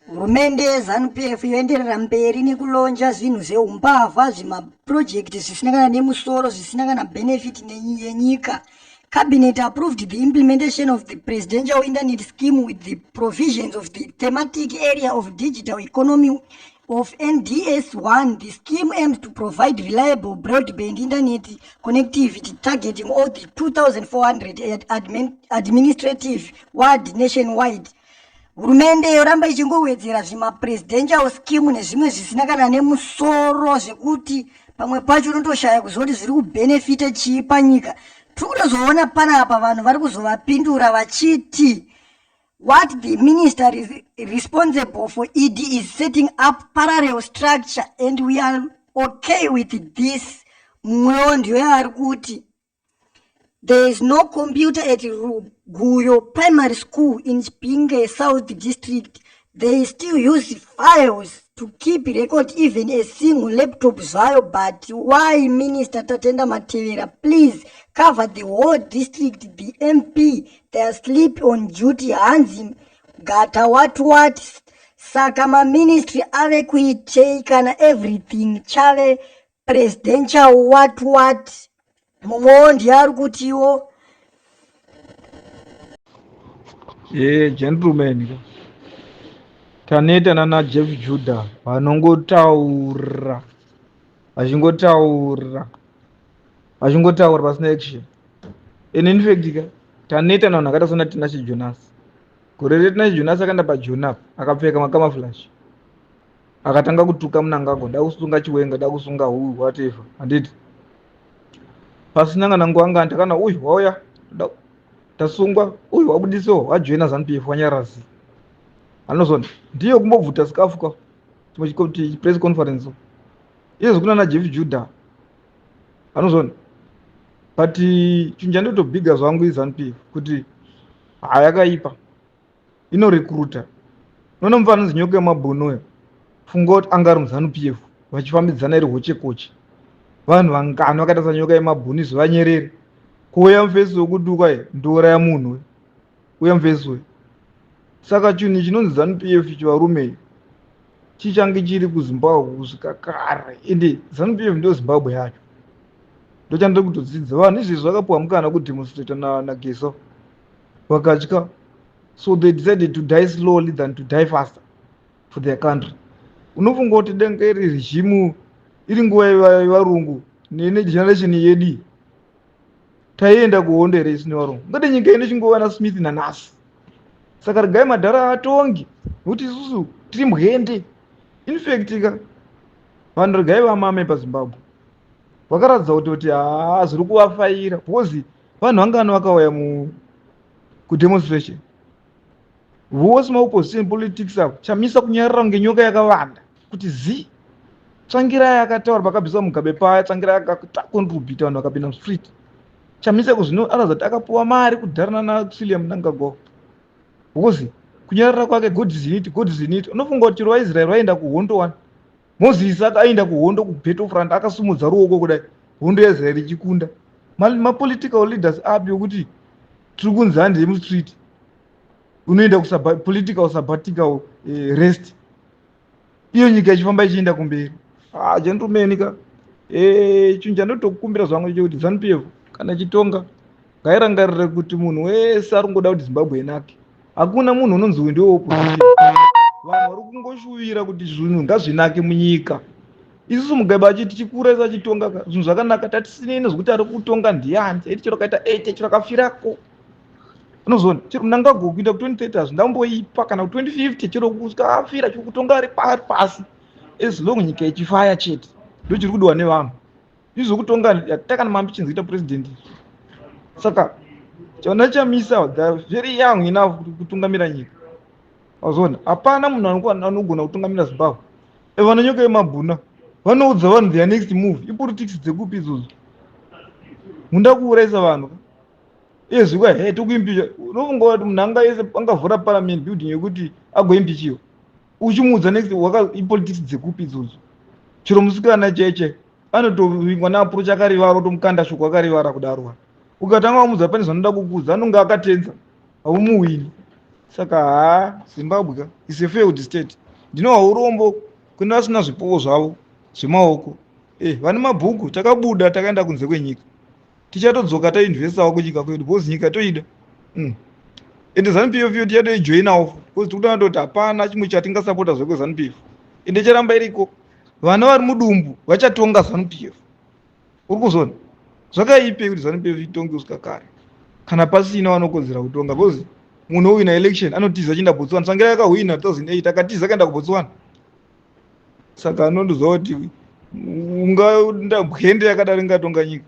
Hurumende yeZanu PF yoenderera mberi nekulonja zvinhu zveumbavha, zvimapurojekiti zvisina kana nemusoro, zvisina kana benefit yenyika. Cabinet approved the implementation of the presidential internet scheme with the provisions of the thematic area of digital economy of NDS 1. The scheme aims to provide reliable broadband internet connectivity targeting all the 2,400 administrative ward nationwide. Hurumende yoramba ichingowedzera zvimapresidential scheme nezvimwe zvisina kana nemusoro, zvekuti pamwe pacho unotoshaya kuziva kuti zviri kubhenefita chii panyika. Tiri kutozoona panapa vanhu vari kuzovapindura vachiti what the minister is responsible for ED is setting up parallel structure and we are okay with this. Mumwewo ndiyo yaari kuti there is no computer at Ruguyo Primary School in Chipinge South District. They still use files to keep record, even a single laptop zvayo. But why, Minister Tatenda Matevera, please cover the whole district. The MP, they are sleep on duty. Hanzi gata what what. Saka maministry ave kuitei kana everything chave presidential what what? Mumwewo ndiye ari kutiwo Ye gentleman, taneta nana Jeff Judah vanongotaura vachingotaura vachingotaura pasina action. And in fact ka, taneta navanhu vakaita sona Tinashe Jonas. Gore reTinashe Jonas akaenda pajona akapfeka macamouflage, akatanga kutuka Mnangagwa, da kusunga Chiwenga, da kusunga huyu, whatever, handiti? Pasina kana nguva ngani takana uyu wauya, tasungwa uyu, wabudisiwa, wajoina ZANU PF, wanyarazi anozona ndiyo kumbobvuta sikafu ka chimwe press conference izvo kuna naJeff Judah anozona. But chinhu chandotobhiga zvangu iZANU PF kuti hayakaipa inorecruita. Unoona mufana anonzi Nyoka yemabhunu, funga kuti anga ari muZANU PF vachifambidzana iri hochekoche. Vanhu vangani vakaita saNyoka yemabhunu izvi vanyerere kuuya mufesi wekuti ukai ndouraya munhu uya mufesi uyu? Saka chinhu chinonzi ZANU PF chivarume chichange chiri kuZimbabwe kusvika kare, ende ZANU PF ndo Zimbabwe yacho. Ndochandiri kutodzidza, vanhu izvezvi vakapiwa mukana kudemonstrata naGeso vakatya, so they decided to die slowly than to die faster for their country. Unofunga kuti denga iri regime iri nguva yevarungu negeneration yedi taienda kuhondo here isu nevarungu? Ngati nyika ino chingova naSmith nanhasi. Saka regai madhara atongi nekuti isusu tiri mbwende. In fact ka, vanhu regai vamame paZimbabwe vakaratidza kuti haa, zviri kuvafaira, because vanhu vangani vakauya kudemonstration vose maopposition politics avo? Chamisa kunyarara kunge nyoka yakavanda kuti zi. Tsvangirai akataura pakabviswa Mugabe paya, Tsvangirai akacontributa, vanhu vakapinda mustreet. Chamisa kuzvino aratidza kuti akapuwa mari kudharana naCaucillian Mnangagwa, because kunyarara kwake, God is in it, God is in it. Unofunga kuti chero vaIsraeri vaenda kuhondo wani, Mozisi akaenda kuhondo kubattlefront akasumudza ruoko kudai, hondo yaIsraeri ichikunda. Mapolitical leaders api yokuti tiri kunzi handei mustreet, unoenda kupolitical sabbatical rest, iyo nyika ichifamba ichienda kumberi? Ah, gentlemen ka, chinhu chandotokumbira zvangu chekuti ZANU PF kana ichitonga ngairangarire kuti munhu wese ari kungoda kuti Zimbabwe inake. Hakuna munhu unonzi uyu ndiwe opposition. Vanhu vari kungoshuvira kuti zvinhu ngazvinake munyika. Isusu Mugabe achiti tichikura isu achitonga zvinhu zvakanaka, tatisinei nezvekuti ari kutonga ndiani. Taiti chero kaita 8, chero akafirako, unozoona chero Mnangagwa kuenda ku2030 hazvindamboipa, kana ku2050, chero kusvika afira, chero kutonga ari pasi, as long nyika ichifaya chete, ndo chiri kudiwa nevanhu. Izvokutonga takana maambitions kuita president. Saka chona Chamisa, they are very young enough kutungamira nyika. Azona hapana munhu anogona kutungamira Zimbabwe. Vanonyoka yemabhuna vanoudza vanhu their next move. Ipolitics dzekupi idzodzo? Munda kuurayisa vanhu iyezvi kwa he tokuimpeacha. Unofunga kuti munhu anga yese angavhura parliament building yekuti agoimpeachiwa uchimuudza next waka? Ipolitics dzekupi idzodzo? Chero musikana chaiche anotovingwa neapproach akarivara, otomukanda shoko akarivara kudaro. Ukatanga wamudza pane zvanoda kukuudza, anonge akatenza, haumuwini. Saka haa, Zimbabwe ka is a failed state. Ndinohwa urombo kune vasina zvipowo zvavo zvemaoko. Vane mabhuku, takabuda takaenda kunze kwenyika, tichatodzoka tainvestawo kunyika kwedu because nyika toida. Ende ZANU PF iyo tichatoijoinawo because tiri kutoona kuti hapana chimwe chatingasapota zvekweZANU PF. Ende icharamba iriko, vana vari mudumbu vachatonga ZANU PF. Uri kuzona zvakaipei kuti ZANU PF itonge kusvika kare kana pasina vanokodzera kutonga? Because munhu owina election anotiza achienda Botswana. Tsvangirai akahwina 2008, akatiza akaenda kuBotswana. Saka anondoziva kuti ungabwende yakadaro ingatonga nyika.